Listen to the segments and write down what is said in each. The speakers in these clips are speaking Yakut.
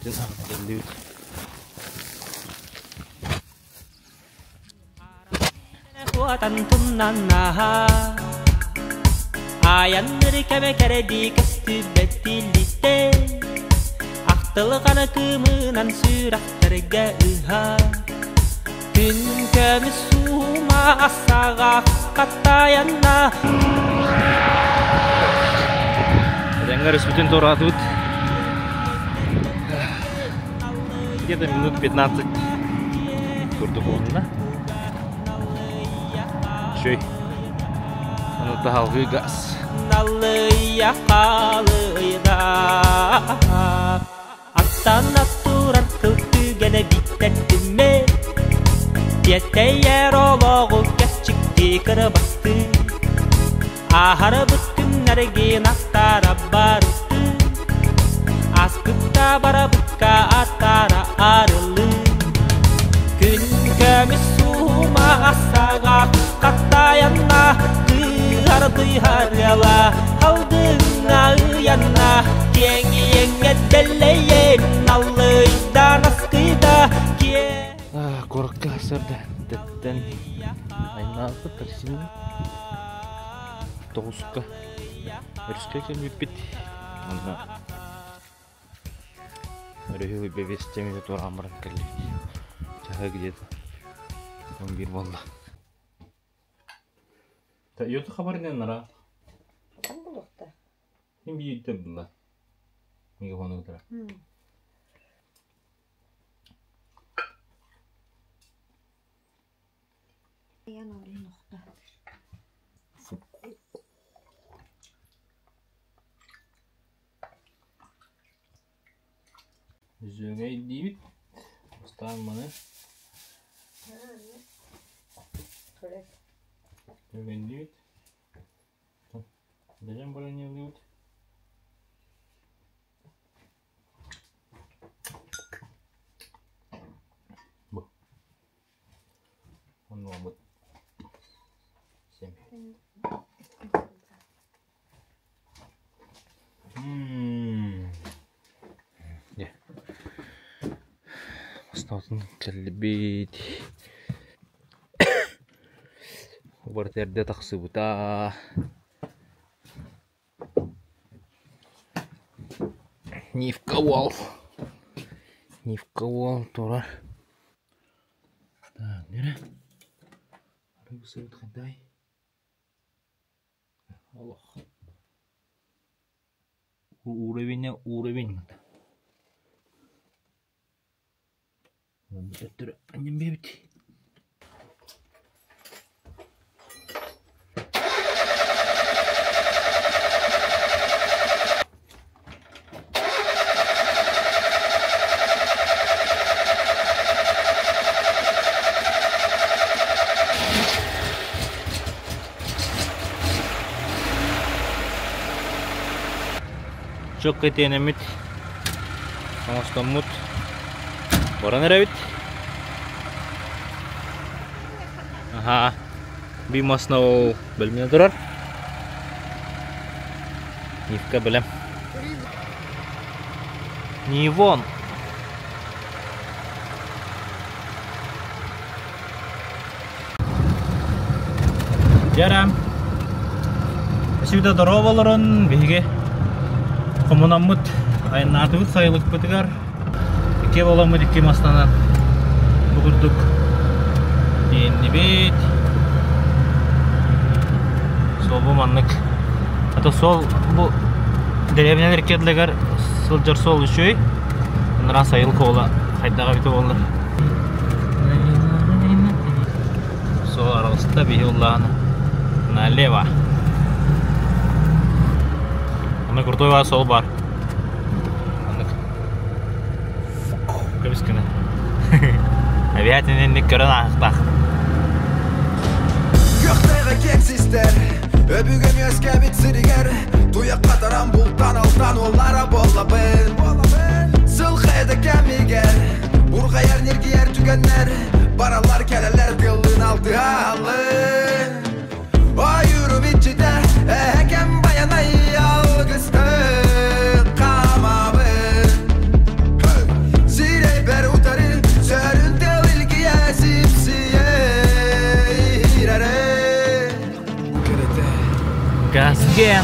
Битин кэллибит. Куотан тумнаннаһа Айанныр кэмэ кэрэдии көстүбэт тиллитэ Ахтылҕаны кымынан сүрэхтэргэ ыһа Күн көмүс суума асаҕа хаттайанна Этэҥҥэ өрүспүтүн туораатыбыт. Где-то минут 15 курдук уһунна. Үчүгэй. Ону таһалгыы газ. Налыйа халыйда Аттана турар тыл түгэнэ биттэрдимэ Тиэтэйэр олоҕу кэччиктии кырабастыы Ааһарбыт күннэргин аттара барытыы Ааспыкка барабыкка аттара арылыы Күн көмүс суума асаҕа хаттайанна Кыыһардыйарыала алдыҥҥа ыйанна Киэҥ иэҥҥэ дэллэйэн аллыйда наскыйда киэҥ Куоракка сарда тэттэн айнааппыт таксины тоҕуска өрүскэ кэлбиппит онно өрүһү бэбиэстэми туораан баран кэллибит чаһы где-то 11 буолла. Йоты хабарынан нара. Там булуохта. Ким биирдэ булла? Микрофону кытара. Ян олин охта. Үзүөҥэй диибит. Бастаан маны Үгэнниибит. Дьэдьэн бронелыыбыт. Бу. Оннугаммыт семь. Дьэ. Бастаатын кэллибит. Барыта эрдэ тахсыбыта. Нивка уол. Нивка уол турар. Так, нэрэ. Арыгы хайдай. Олох. Уровень уровень. Өттөрө анньан биэбит. Чокка тиэнэммит оҥостоммут баран эрэбит. Аха, бимасна бэлэмнэнэ турар. Нивка бэлэм. Нивон. Дьэрэ, всегда дорооболорун биһиги хомунаммыт айаннаатыбыт сайылыкпытыгар икки буоламмыт икки мастанан бу курдук тиэннибит. Суол бу маннык. А то суол бу дэриэбинэлэр икки сылдьар суол үчүгэй. Ыныраа сайылык уола хайдаҕа эбитэ буоллар. Суол аралыста биһи уллаана налево. Аны крутой баар суол бар. Аннык. Көбүскүнэ. Эбээтининник көрөн ааһыктаах. Көхтөөх кексистер Өбүгэм үөскээбит сиригэр Туйах хатаран бултан алтан уоллара буоллабын Сылхайда кэмигэр Бурҕайар ньиргийэр түгэннэр Бараллар кэлэллэр тыллыын алтыһаллын Ойуурум иччитэ эһэкэм байанай алгысты хаамабын. Газген!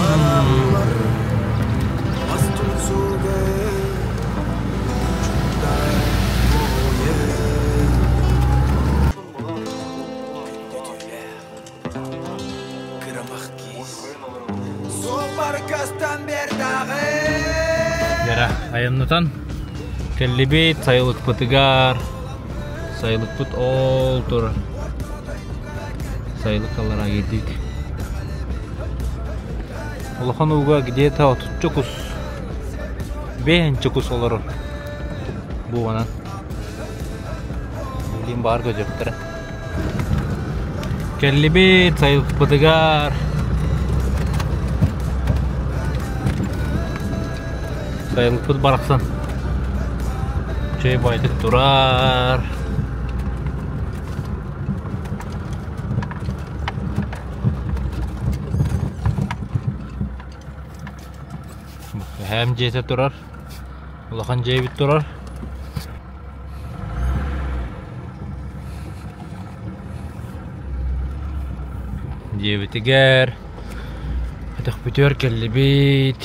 Яра, айаннатан кэллибит сайылыкпытыгар. Сайылыкпыт ол турар. Сайылык аллараа киирдик. Улахан ууга где-то отучча кус, бэһинчэ кус олорор. Буонан. Билигин баар көтүөхтэрэ. Кэллибит сайылыкпытыгар. Сайылыкпыт барахсан чэй байтык турар. Эһээм дьиэтэ турар. Улахан дьиэбит турар. Дьиэбитигэр өтөхпүтүгэр кэллибит.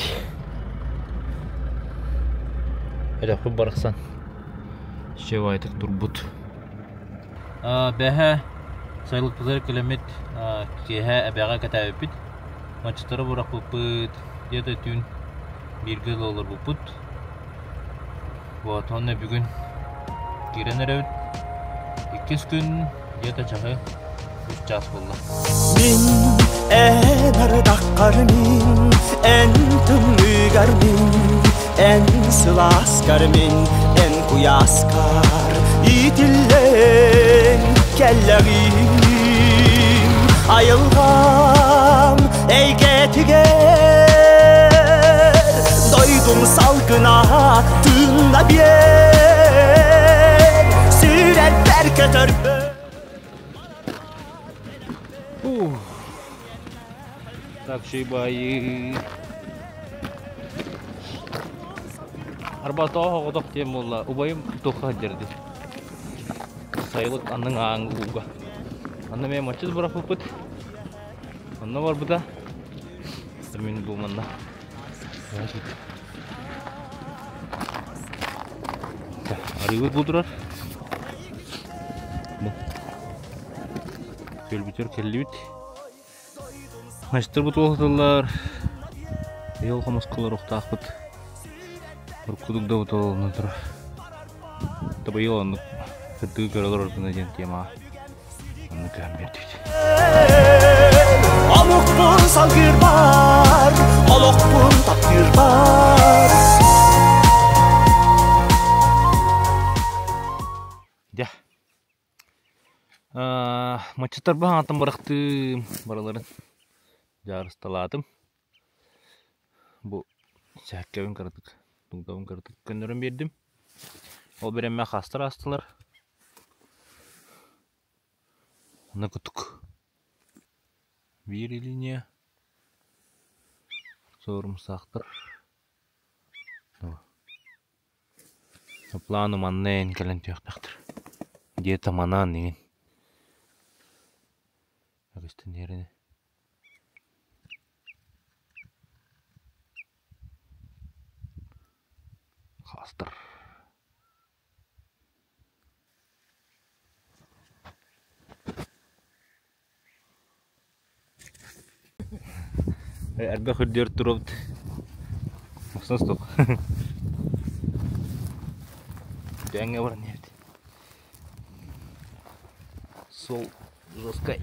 Өтөхпүт барахсан Чевайтык турбут. Бэһэ сайылыкпытыгар кэлэммит киэһэ эбэҕэ кэтээбиппит. Маччытары бырахпыппыт, где-то түүн бииргэ ыла олорбуппут. Вот, уонна бүгүн киирэн эрэбит. Иккис күн где-то чаһы үс чаас буолла. Мин эн ардаххар мин, эн тымныыгар мин, эн сылааскар мин, эн куйааскар иитиллэн кэллэҕим. Айылҕам эйгэтигэр дойдум салгына тыынна биэр, сүрэхпэр көтөрбө. Так шибайы. Арбатоо оҕотох диэн буолла. Убайым туохха сылдьар дии. Сайылык анныҥ ааҥ ууга. Онно эмиэ маччыс бырахпыппыт. Онно барбыта. Мин бу манна. Арыыбыт бу турар. Көлбүтүгэр кэллибит. Мастарбыт уолаталлар. Ыал хомускалар охтоохпут. Уруккудук да утуолунан турар. Табыйыл оннук сырдыгы көрө олорор гына диэн темаҕа оннук көһөн биэрдибит. Омукпун салгыыр бар, олохпун таптыыр бар. Дьэ, Маччаттарбын аҥааттан бырахтым, барыларын дьаарысталаатым. Бу сэһэккэбин кыратык, дугдабын кыратык көннөрөн биэрдим. Ол бириэмэ хаастар аастылар. Онно кутук биир линия суорумсаахтар. Плану манна эн кэлэн түһүөхтээхтэр. Где-то манаан иҥин. Үгүстэн иһэрини. Хаастар. Элбэх үрдүөр турабыт. Махсан суох. Дэҥҥэ баран иһэбит. Сол жесткай.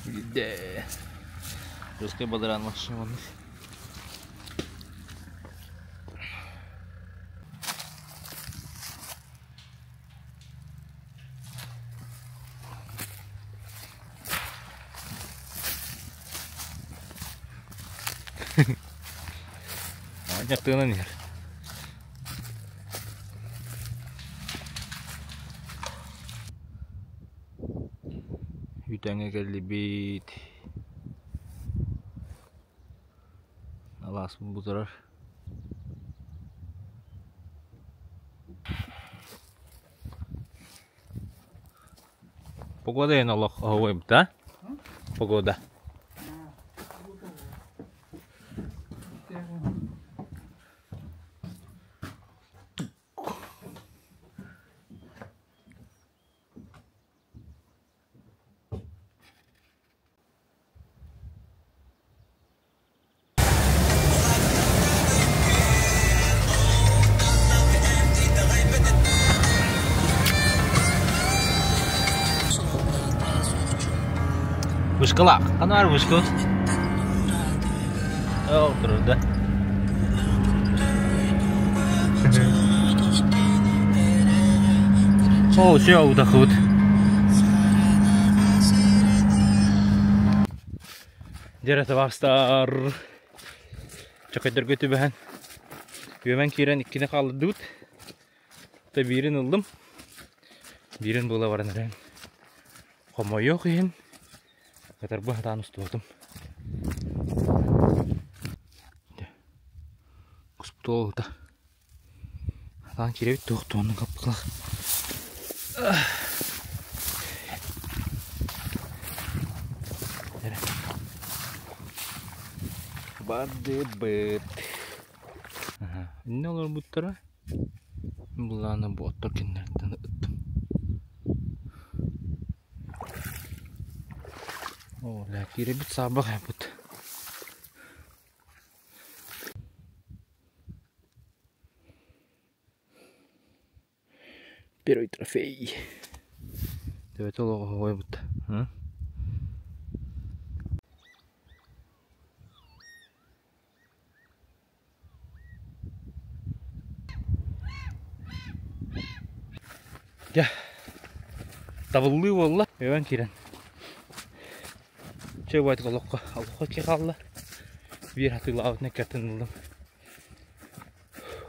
Биирдэ жесткай бадараан машина маннык. Аанньа тыынан иһэр. Үүтэҥҥэ кэллибит. Алааспыт бу турар. Погода эн олох оһуойбут а? Погода. Вышкалаах. Ханаар вышка. Ол турда. О, все, удахут. Дьэрэ табаастар чөкөйдөргө түбэһэн үөмэн киирэн иккини хааллардыбыт. Та биирин ыллым. Биирин буола баран эрэн. Хомойуох иһин кытарбы хатаан устубатым. Куспут уолута. Хатаан киирэбит туох туонна каппылах. Бардыбыт. Инне олорбуттара. Булаана бу оттор кинилэртэн ыттым. Оо, киирэбит саабах айбыт. Первый трофей. Төбөтө олоҕо оһуойбут. Дьэ, табыллыы буолла, өйөөн киирэн. Чэй байтык олоххо, олоххо ки хаалла. Биир атыылаабытын эккэртэн ыллым.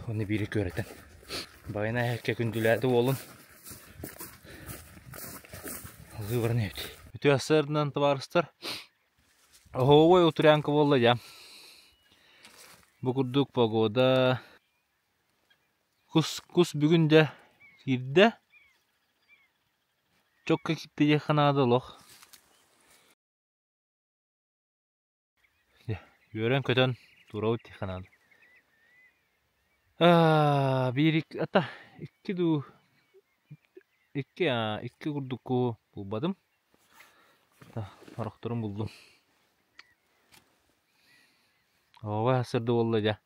Уонна биири күөрэтэн. Байына эһэккэ күндүлээти уолун. Алгыы баран эбит. Үтүө сарсыарданан табаарыстар. Оһуобай утрянка буолла дьэ. Бу курдук погода. Кус кус бүгүн дьэ киирдэ. Чокка киирдэ диэххэ наада олох. Үөрэн-көтөн туурабыт диэххэ наада. Биир ата икки дуу икки икки курдукку булбатым. Орохторун буллум. Оҕо сырды буолла дьэ.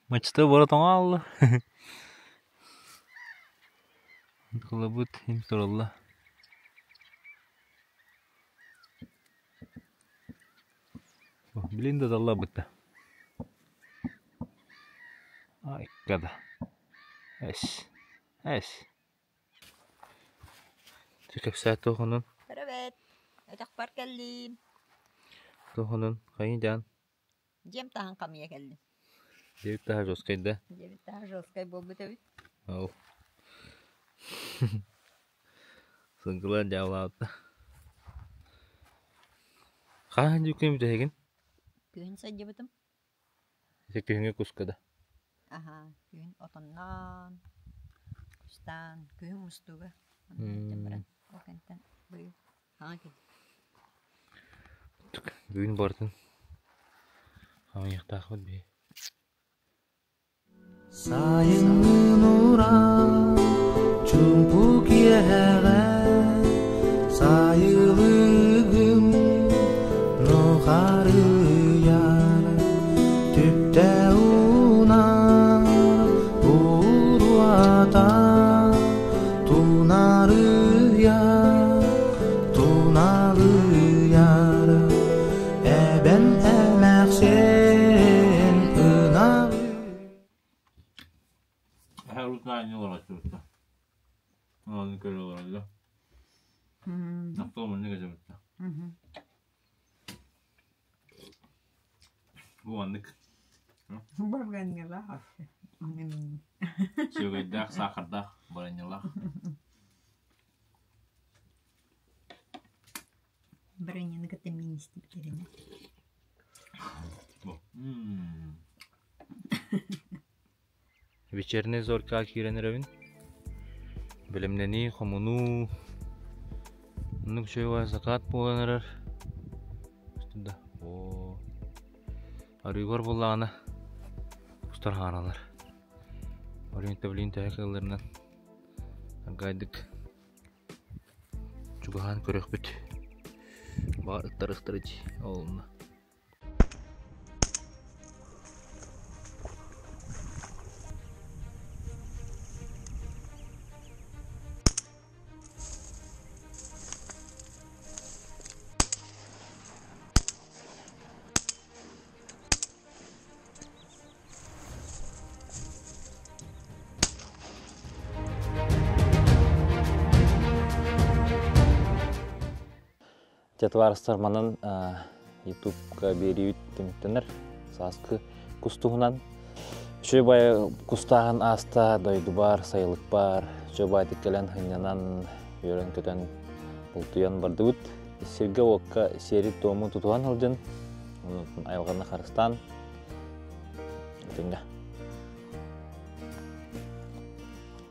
Мачта бара тоҥо хаалла. Кылабыт им туралла. Билин да талла бытта. Айкада. Эс. Эс. Кэпсээт туохунун? Привет. Өтөхпөр кэллим. Туохунун? Хайын Дьиэм таһын хамыйа кэллим. Дьиэбит таһа жесткай да? Дьиэбит таһа жесткай буолбут эбит. Ол. Сылгылар дьаалаабыта. Хаһан дьүккүн бүтэһигин? Күһүн сылдьыбытым. Ити күһүҥҥү куска да? Аһа, күһүн отонноон, кустаан, күһүн мустууга. Онно баран, ол кэнтэн быйыл хаҥа кэллим. Бүгүн барытын хамыйахтаахпыт бии. Сайыҥҥы нуурал чуумпу киэһэҕэ сайылыгым нухарыйар түптэ уунар буруота тунаарыйар туналыйар эбэм эмээхсин ынаҕы Олороччубutta. Оны көрө олороллор. Автомобильный газебутта. Бу маннык. Барганнялаах. Сүөгэйдээх, саахардаах, баранньалаах. Барыанньаны кытта миин истибиттэринэ. Вечерний зорькаҕа киирэн эрэбин. Бэлэмнэнии, хомунуу. Оннук үчүгэй закат буолан эрэр. Да. Оо. Арыыбар буоллаҕына устар хааралар. Ориентаблин төһө кыалларынан аргайдык чугаһаан көрүөхпүт. Баар ыттар ыхтарыч олунна. Дьэ, табаарыстар, манан Ютубка биэриибит түмүктэнэр. Сааскы кус туһунан. Үчүгэй бай кустааһын ааста, дойдубар, сайылыкпар, үчүгэй баайдык кэлэн сынньанан, үөрэн-көтөн, бултуйан бардыбыт. Сиргэ-уокка сиэри-туому тутуһан сылдьан, айылҕаны харыстаан, итиннэ.